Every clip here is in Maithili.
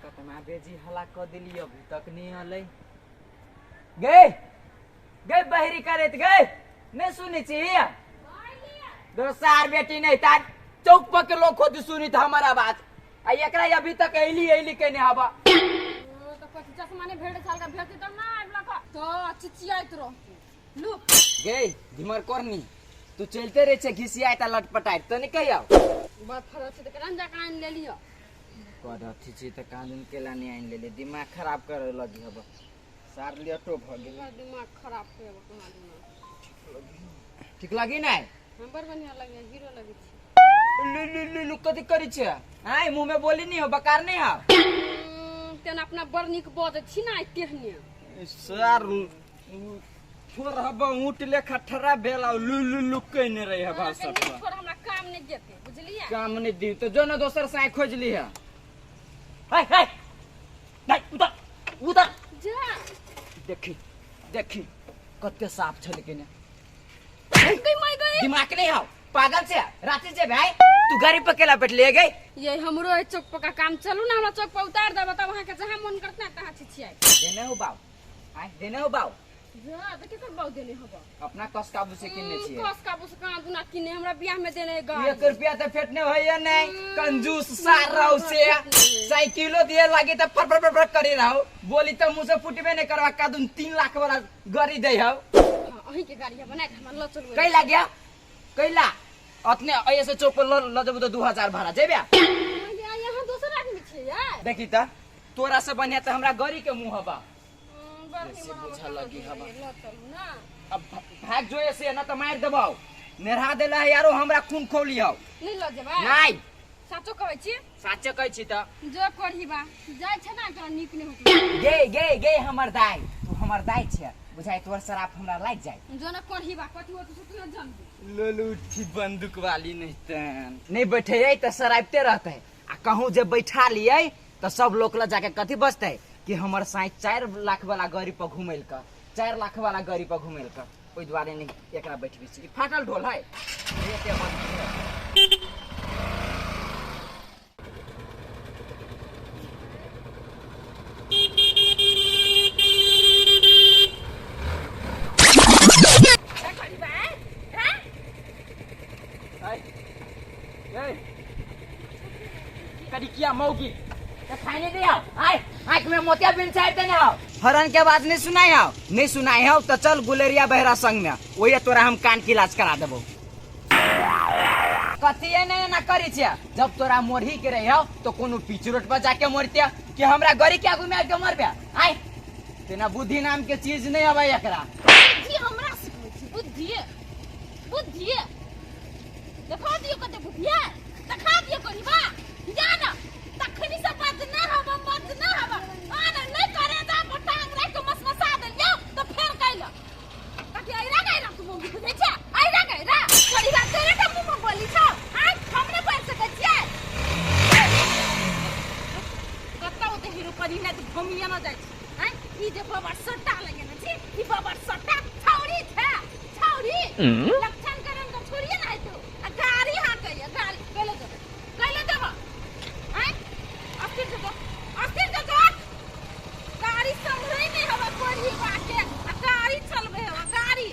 कतना बेजी हल्ला क देली अभी तक नहीं हलै। गए गए बहरी करैत गए नहीं सुनै छी दोसार बेटी नहीं तार चौक पर के लोग खुद सुनी था हमारा आवाज आ एकरा अभी तक ऐली ऐली केने हवा। तो कथी चश्मा नहीं भेट साल का भेटतै तब ना आबि लऽ तो चिचियाइत रहतै लू। गए धीमर करनी तू चलते रहे छे घिसियाइत आ लटपटाइत तो नहीं कहियो बड़ फरक छै तऽ केना जाके आनि लेलियो करथी छी तऽ कानून केला नहीं आनि लेले दिमाग खराब करे लगी हब सार लेटो भ गेल दिमाग खराब करब कहाँ दिना। ठीक लगी नहीं हम बड़ बढ़िया लगे हीरो लगे छी। लू लू लू लू कथी करी छे आय मुंह में बोली नहीं हो बकार नहीं हो तेना अपना बड़ नीक बजै छी ना तेहने सर छोर हब ऊँट लेखा ठरा भेल आ लू लू लू कने रही हब सब छोड़ हमरा काम नहीं देते बुझलियै काम नहीं दी तो जो ना दोसर साय खोज ली है। हाय हाय नहीं उतर उतर जा देखी देखी कते साफ छल के ने गई my गई दिमाग नहीं हो पागल से राती से भाई तू गाड़ी पर केला बैठ ले गई ये हमरो ए चौक पर का काम चलू ना हमरा चौक पर उतार देब तब अहाँ के जहाँ मन करत ना तहाँ छिछियाई देने हो बाऊ आय देने हो बाऊ जा तऽ केकर बाऊ देने हब अपना कस काबू से किनने छियै कस काबू से कहाँ दुना किने हमरा बियाह में देने गाड़ी एक रुपया तो फेटने होइए नहीं कंजूस सार रहो से साइकिलो दिए लागे तो फर फर फर फर करे रहो बोली तो मुंह से फुटबे नहीं करवा कादून 3 लाख वाला गाड़ी दे हो। हाँ, अहीं के गाड़ी है बना के हमरा ल चलू कैला गया कैला अतने ऐसे चौक पर ल जबू तो 2000 भाड़ा जेबे। यहाँ दोसर आदमी छै यार देखी त तोरा से बढ़िया त हमरा गाड़ी के मुंह हबा बुझा लगी हबा। अब भाग जो ऐसे ना तो मार देबौ नेरहा देला है यारो हमरा खून खौली हौ नहीं ल जेबै नहीं साचो कहै छी साचे कहै छी त जो करही बा जाइ छै ना तोरा नीक नहीं होतौ। गे गे गे हमर दाई तू हमर दाई छे बुझाइ तोर शराब हमरा लागि जाय जो ना करही बा कथी होतौ से तू न जानबी। ललूठी बंदूक वाली नहीं तन नहीं बैठे त शराबते रहते आ कहूँ जे बैठा लिए त सब लोग ल जाके कथी बचते कि हमर साई 4 लाख वाला गाड़ी पर घुमेल क 4 लाख वाला गाड़ी पर घुमेल क ओहि दुआरे नहीं एकरा बैठबी छी। फाटल ढोल है एते बंद करिकिया मौगी तो खाने दे आओ आय आँख में मोतिया बिन चाहे देने आओ हरन के आवाज नहीं सुनाई आओ नहीं सुनाई आओ तो चल गुलेरिया बहरा संग में वही तोरा हम कान के इलाज करा देबो। कथी एना एना करी छे जब तोरा मोरही के रही हो तो कोनो पीछे रोड पर जाके मरते कि हमरा गरी के आगू में आके मरबे आय तेना बुद्धि नाम के चीज नहीं आवे एकरा। बुद्धि हमरा सिखबै छी बुद्धि बुद्धि देखा दियो कते बुद्धि है देखा दियो करीबा जा ना तखनी से बात ना हवा मत ना हवा आ ना नहीं करे जा पटांग राख के मसमसा देलियो तो फेर कैल ताकि आइरा गइरा तू मुंह बुझै छै आइरा गइरा करीबा तोरे के मुंह में बोली छौ आ हम नै बोल सकै छियै कत्ता ओते हीरो करी ना त घुमिया ना जाइ छै हैं ई जे बाबा सट्टा लगेने छी ई बाबा सट्टा छौरी छै छौरी लक्षण करन के छोड़िए ना हेतौ आ गाड़ी हाँकैया गाड़ी कैले देबै कैले देबै हैं अस्थिर से अस्थिर से जो गाड़ी संभरै नहीं हवा कोरी बाटे आ गाड़ी चलबै हवा गाड़ी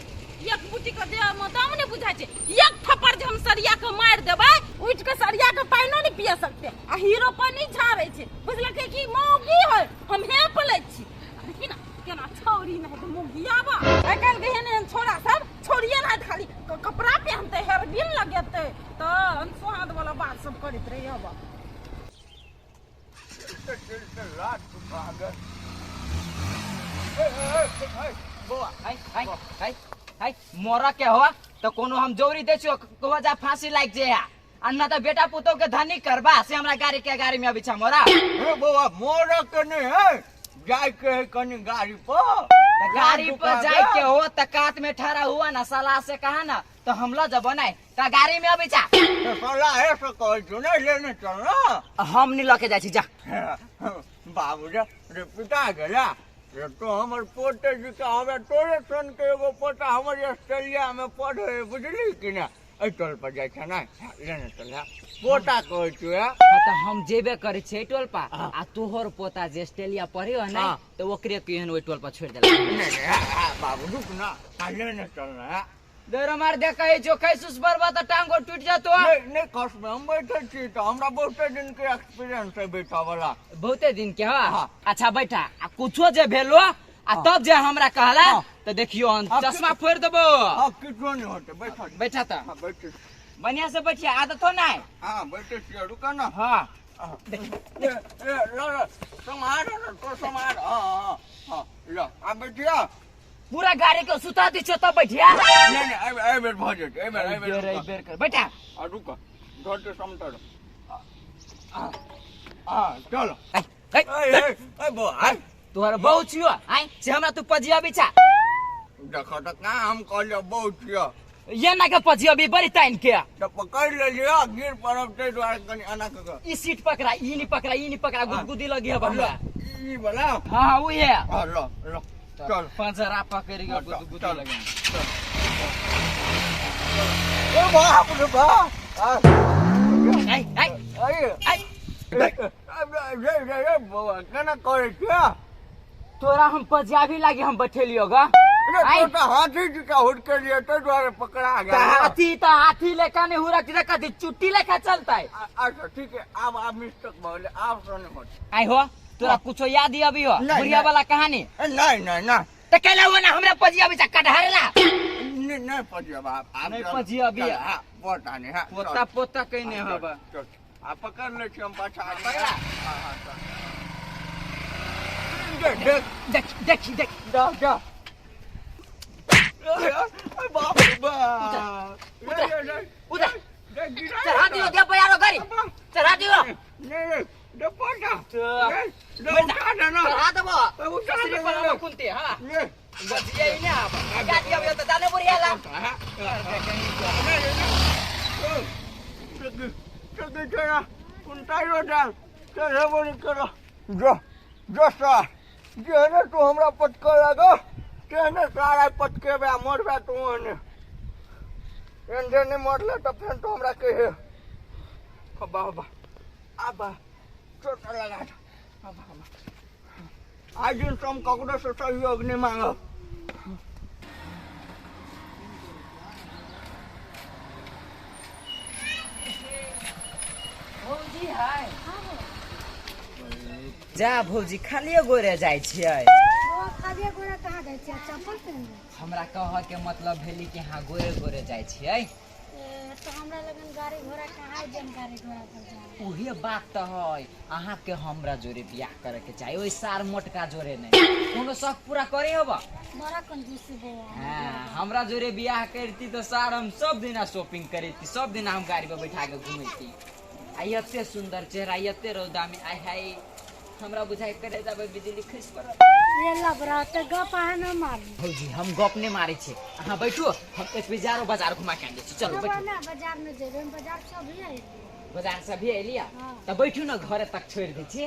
एक बुटी के देह में दम नहीं बुझाइ छै एक थप्पड़ जे हम सरिया के मारि देबै उठि के सरिया के पानिओ नहीं पिए सकते आ हीरो पर नहीं झाड़ै छै बुझलकै कि मौगी है हम हे पलै छी देखी ना केना छौरी नहीं तऽ मौगी आबा आइ काल्हि के एहन एहन छोरा सब छोड़िए नहीं खाली कपड़ा पहनतै हेरबिन लगेतै तऽ अनसोहाँत वाला बात सब करैत रहै हवा। मोरा के हो तो कोनो हम जोरी दे छियो कहो जा फांसी लाग जे आ न त बेटा पुतो के धनी करबा से हमरा गाड़ी के गाड़ी में अभी छ मोरा। हे बौआ मोरा के नहीं है जाय के है कनी गाड़ी पर त गाड़ी पर जाय के हो त कात में ठहरा हुआ ना सलाह से कहा ना तो हम ल जब नहीं त गाड़ी में अभी छ तो सलाह है से कहै छौ नहीं लेने चल ना हम नहीं लके जाय छी जा। बाबू रे रे पिता गेला रे तो हमर पोते जी के हमरा तोरे सन के एगो पोता हमर ऑस्ट्रेलिया में पढ़े बुझली कि ना एहि टोल पर जाइ छै ने लेने चल पोता कहै छियै। हाँ, तऽ हम जेबे करै छियै टोल पर आ तोहर पोता जे ऑस्ट्रेलिया पढ़े हो ने तऽ ओकरे केहन ओहि टोल पर छोड़ि देलक। नहीं नहीं बाबू रुक ना, लेने चल ना। देर मार दे कहे जो कैसुस बरबा त टांगो टूट जातो। नहीं नहीं कसम हम बैठे छी त हमरा बहुते दिन के एक्सपीरियंस है बैठा वाला। बहुते दिन के हा? अच्छा बैठा आ कुछो जे भेलो आ तब जे हमरा कहला त देखियो चश्मा फोड़ देबो। हां किछो नहीं होते, बैठा बैठा त। हां बैठ बढ़िया से बैठिया, आदत हो नहीं। हां बैठे छी, रुका ना। हां ए ल ल समार न तो समार। हां हां ल आ बैठिया पूरा गाड़ी के सुता दी छो तब बैठिया। नहीं नहीं ए बेर भ जेतै, ए बेर ए बेर ए बेर कर बैठा आ रुक धर समतर। आ चल ए ए ए बो आ तोहर बहु छियो आइ से हमरा तू पजिया बिछा देख त का हम कहलियो बहु छियो ये ना के पजिया भी बड़ी ताइन के त पकड़ लेलियो गिर पड़ब तै दुआरे कनी एना क ई सीट पकड़ा ई नहीं पकड़ा ई नहीं पकड़ा गुदगुदी लगी है हमरा ई वाला। हां हां उ है। हां ल ल चल पंजरा पकड़ के गुदगुदी लगे। ओ बाप रे बाप आई आई आई आई रे रे रे बाबा केना करे छियै तोरा हम पजिया भी लागी हम बैठेलियो गा। रे तो हाथी जी का हुड के लिए तो द्वारे पकड़ा गया। हाथी तो हाथी लेखा नहीं हुरक रे कदी चुट्टी लेखा चलता है। अच्छा ठीक है अब आप मिस्टेक भले आप सुन होत आई हो तोरा कुछो याद ही अभी हो बुढ़िया वाला कहानी। नहीं नहीं नहीं त केला हो ना हमरा पजिया बिचा कटहरला। नहीं नहीं पजिया बाप आप नहीं पजिया भी। हां पोता नहीं हां पोता पोता कइने हबा आ पकड़ ले छी हम पाछा पकड़ा। हां हां चल देख देख देख देख देख जा जा अरे बाप रे बाप उधर चढ़ा दियो दे पयारो गाड़ी चढ़ा दियो। नहीं दे पोता दे उठा दे ना चढ़ा देबो उठा दे पर कुंते। हां ले बजिया ही ना या दियो तो जाने बुढ़िया ला। चल चल उनतारो डाल चढ़ेबो नहीं करो जो जो सा जेहने तू हमरा पटके लागो तेहने सारा पटकेबे आ मरबे तू ओहने एहन नहीं मरले तो फेर तू हमरा कहे बाबा आबा चोट लगा आबा आज दिन हम ककरो से सहयोग नहीं मांगब। भौजी हाय जा भौजी खालिए गोरे जाइ छियै। खालिए गोरे कहाँ जाइ छियै चप्पल पहिन। हमरा कह के मतलब भेली कि हाँ गोरे गोरे जाइ छियै तो हमरा लगन गाड़ी घोड़ा कहाँ जम गाड़ी घोड़ा पर जाए। उहे बात त है अहाँ के हमरा जोरे बियाह करे के चाही ओइ सार मोटका जोरे नहीं कोनो शौक पूरा करे होबा बड़ा कंजूस बा। हां हमरा जोरे बियाह करती तो सार हम सब दिना शॉपिंग करती सब दिना हम गाड़ी पर बैठा के घुमैती। आ एते सुंदर चेहरा एते रौदा में आय हाय हमरा बुझाइ करे जाबे बिजली खसि पड़त। ये लबरा त गप अहाँ न मारू। भौजी हम गप नहीं मारै छी अहाँ बैठू हम एक बेजारो बाजार घुमा के आनै छी। चलू बैठू ना बाजार में जेबै हम बाजार से अभी आइली बाजार से अभी आइली त बैठू न घरे तक छोड़ दै छी।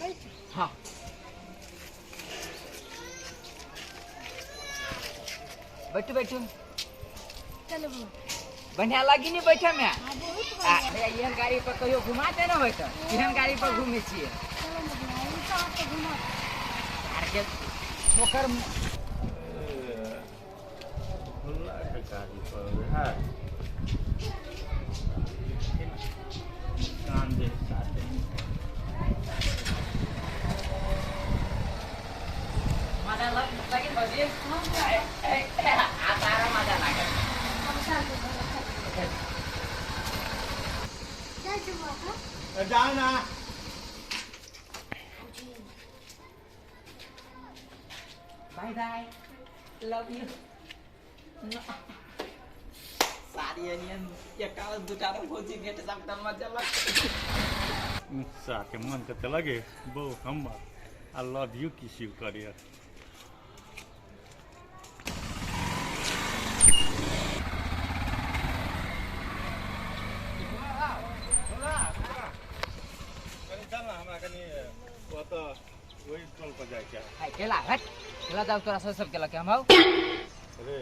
बैठू हां बैठू बैठू चलू बढ़िया लगी नहीं बैठे में। हां बहुत बढ़िया। एहन गाड़ी पर कहियो घुमा दे न होय त एहन गाड़ी पर घुमै छियै। चलो न ई त अहाँ के घुमा आर के ओकर गाड़ी पर है कान दे साथे मजा लग भौजी। आ तारा मजा लागल। जाओ ना बाय बाय लव you. सारी एनियन एकाल दुटा भौजी भेट सब त मजा लग साके मन के त लगे बो हम I love you किस you करिए। वही टोल पर जाए क्या हाय केला हट केला जाऊ तोरा सब केला के हम आउ। अरे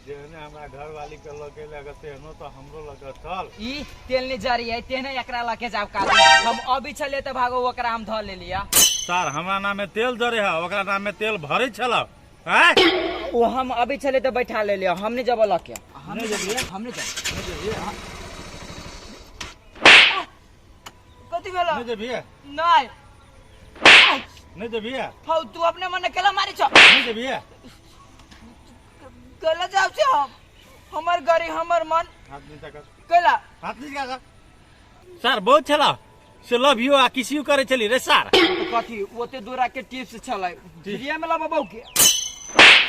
जेहने हमरा घरवाली के लऽ के लगे तेहनो तो हमरो लगे चल। ई तेल नहीं जरी है तेहने एकरा लके जाब काल हम अभी छलिए तऽ भागो ओकरा हम धऽ लेलिया। सर हमरा नाम में तेल जरे है, ओकरा नाम में तेल भरे छल। हैं? ओ हम अभी छलिए तऽ बैठा लेलिया, हम नहीं जब लके। हम नहीं जबिए? हम नहीं जब। नहीं जबिए? कथी भेल? नहीं जबिए? नहीं। नहीं जबिए? हौ तू अपने मन केला मारी छ। नहीं जबिए? केला जाब छै हम। हमर गाड़ी हमर मन। हाथ नीचा कर। केला? हाथ नीचा कर। सर बहुत छला से लव you आ किसी करे छली रे सर। कथी ओते दूरा के टिप्स छलै भिरिया में लबबौ के।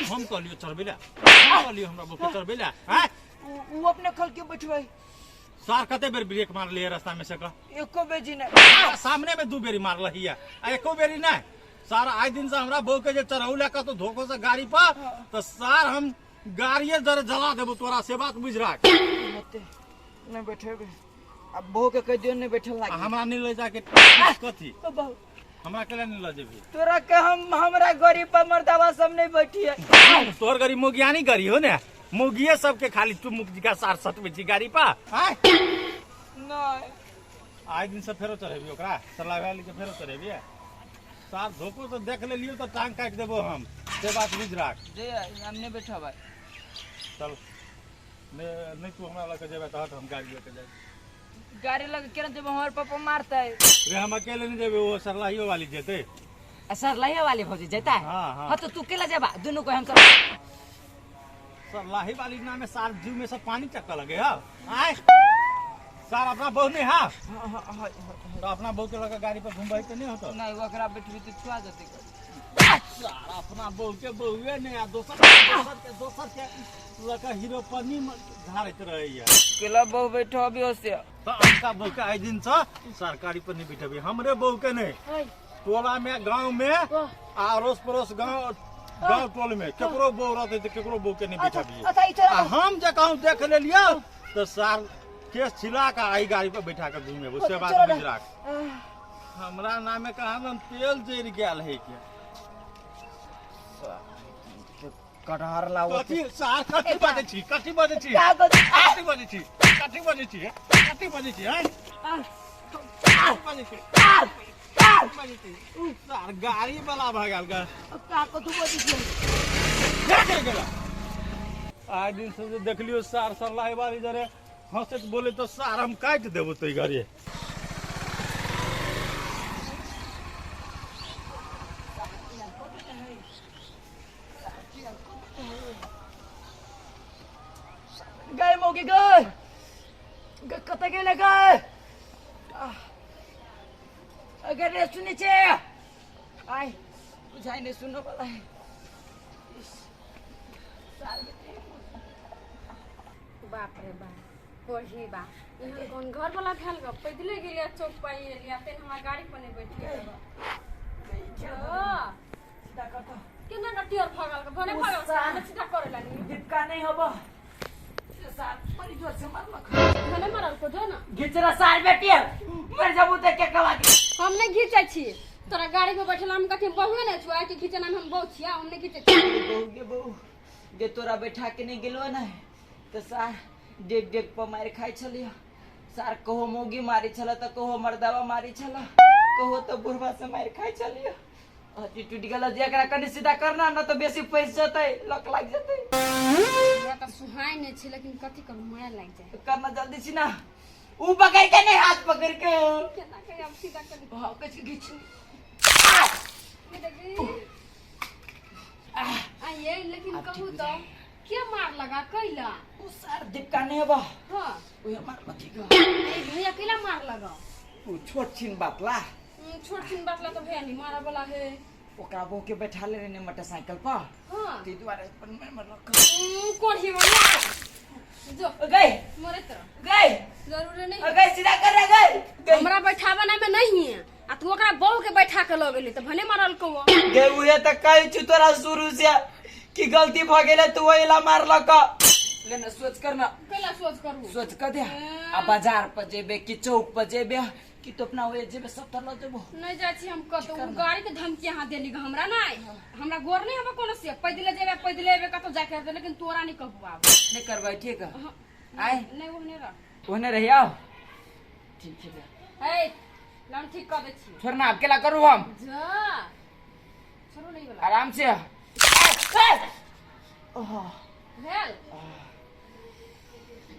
हम कहलियो चढ़बै ला, हम कहलियो हमरा बहू के चढ़बै ला। हैं? उ अपने खल के बैठबै। सर कते बेर ब्रेक मारलियै रास्ता में से कह? एको बेजी नहीं। सामने में 2 बेरी मारलहिया आ एको बेरी नहीं। सर आइ दिन से हमरा बहू के जे चढ़ौला कतौ धोखो से गाड़ी पर तो सर हम गाड़िए जरे जला देबो तोरा, से बात बुझ राख। मते नहीं बैठेबे। अब बहू के कह दियो नहीं बैठल लागी। हमरा नहीं ले जाके कथी? बहू। हमरा केला नहीं ल जेबी? तोरा के हम हमरा गरीब पर मर्दावा सब नहीं बैठी है। तोर गरीब मुगियानी गरी हो ने, मुगिए सबके खाली तू मुग का सार सटबै छी गाड़ी पर। आय? नहीं। आइ दिन से फेरो चढ़ेबी ओकरा, सरला के फेरो चढ़ेबी। सार धोखो से देख लेलियो तो टांग काटि देबो हम, से बात बुझ राख। जे हम नहीं बैठबै। चल नहीं तू हमरा लग के जेबे तऽ हट, हम गाड़ी लऽ के जाब। गाड़ी लग के जेबो हमर पापा मारतै। रे हम अकेले नहीं जेबे, वो सरलाहियो वाली जेतै। सरलाहियो वाली भौजी जेतै? हाँ, हाँ। हाँ तो तू केला जेबा, दुनू को हम सब। सरलाही वाली नाम में सार जीव में सब पानी चक्कर लगे है। आय सार अपना बहू नहीं है? हाँ, हाँ, हाँ, हाँ। तो अपना बहू के लगा गाड़ी पर घुमबै के नहीं होतो? नहीं, ओकरा बैठबी तो छुआ जेतै। सार अपना बहू के बहुए नहीं आ दोसर के दोसर के लगा हीरो पन्नी में झाड़ैत रहैया। केला बहू बैठो अभी होसे। तो अनका बहू के आइ दिन से सरकारी पर नहीं बैठबी, हमरे बहू के नहीं। टोला में गांव में आ अड़ोस पड़ोस गांव गांव टोल में केकरो बहू रहतै तऽ केकरो बहू के नहीं बैठबी। आ हम जे कहूँ देख लेलियौ तऽ सार केस छिला के आई गाड़ी पर बैठा के घुमेबो, से बात बुझ राख। हमरा नाम में कहाँ दन तेल जरि गेल है के। कटहर लाओ। कथी सार कथी बाजै छी, कथी बाजै छी, कथी बाजै छी, कथी बाजै छी, कथी बाजै छी, हैं? कथी बाजै छी? बाजै छी? सार गाड़ी वाला भऽ गेल गे। का कथू बाजै छी? गेला। आइ दिन से जे देखलियो सार सरलाही वाली जरे हंसैत बोले तो सार हम काटि देबो तै घरे। गए मौगी गए कतऽ गेलै गए? अगर रे सुनै छै आइ बुझाइ नहि सुनऽ वाला है। बाप रे बाप कोढ़ी बा, एहन कोन घर वाला भेल ग, पैदले गेलियै चौक पर एलियै, फेर हमरा गाड़ी पर नहि बैठ गेल। केना गटियर भगल ग, भने भगल से सीधा करे लागी। दीपका नहीं होबो सार बड़ी जोर से मारलक। भने मारल को जो ना घिचरा सार बेटी मर जाबू त के कवा के। हम नहीं घिचै छी, तोरा गाड़ी में बैठल हम कथि बहुए नै छुआ के घिचना हम बहु छिया, हम नहीं घिचै छी। बहु गे बहु गे तोरा बैठा के नहीं गेलो ना तो सार डेग डेग पर मार खाइ छलियो। सार कहो मौगी मारी छल त कहो मर्दावा मारी छल, कहो तो बुढ़वा से मार खाइ छलियो। हड्डी टूटि गेल, जेकरा कनि सीधा करना न तो बेसी पैस जतै, लक लागि जतै। हमरा त सुहाय नै छै, लेकिन कथि करू माया लागि जाय। करना जल्दी छी ना, ऊ पकड़ के नहीं हाथ पकड़ के केना के अब सीधा कर। भाव के घिच। आइए लेकिन कहू तो के मार लगा कैला? उ सार दीपका नहीं हबा। हां ओहे मार लगी ग। ए भैया कैला मार लगा? उ छोट छिन बात ला। छोट छिन बात ला तो भैया नहीं मारा वाला है। ओकरा बहू के बैठा ले रहे मोटरसाइकिल पर। हां ते दुआरे अपन में मरलक। कोढ़ी वाला जो गई मरे तो गई जरूर नहीं गई सीधा कर रे गई। हमरा बैठावा ना में नहीं है आ तू ओकरा बहू के बैठा के ल गेली त भने मारल को। गे उहे त कहै छु तोरा शुरू से कि गलती भ गेलै तू ओहिला मारलक। लेना सोच कर ना। कैला सोच करू? सोच कर दे। आ बाजार पर जेबे कि चौक पर जेबे कि तो अपना ओए जेबे, सब तर ल जेबो। नहीं जाइ छी हम कतौ। गाड़ी के धमकी अहाँ देली ग हमरा। नहीं, हमरा गोर नहीं हबे कोनो से। पैदले जेबे, पैदले एबे, कतौ जाके हेतै, लेकिन तोरा नहीं कहबो आब। नहीं करबै, ठीक है? हाँ। आय। नहीं, ओहने रह। ओहने रही, आओ, ठीक है। हे लम, ठीक कर दै छी। छोड़ ना, अकेला करू हम। जा, छोड़ू नहीं वाला। आराम से। ओह। भेल?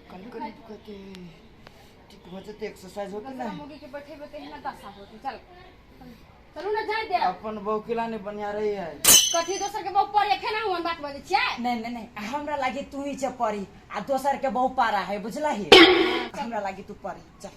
कल कल दुखते, ठीक हो जते, एक्सरसाइज होते ना। दोसरा मुर्गी के बैठेबे तऽ एहिना दशा होते। चल, चलू ना, जाय दे। अपन बहू किला नहीं बढ़िया रही है। कथी दोसर के बहु पड़े केना हुआ बात बजै छियै? नहीं नहीं नहीं, हमरा लागे तू ही छे परी आ दोसर के बहु पारा है, बुझला ही? हमरा लागे तू परी। चल।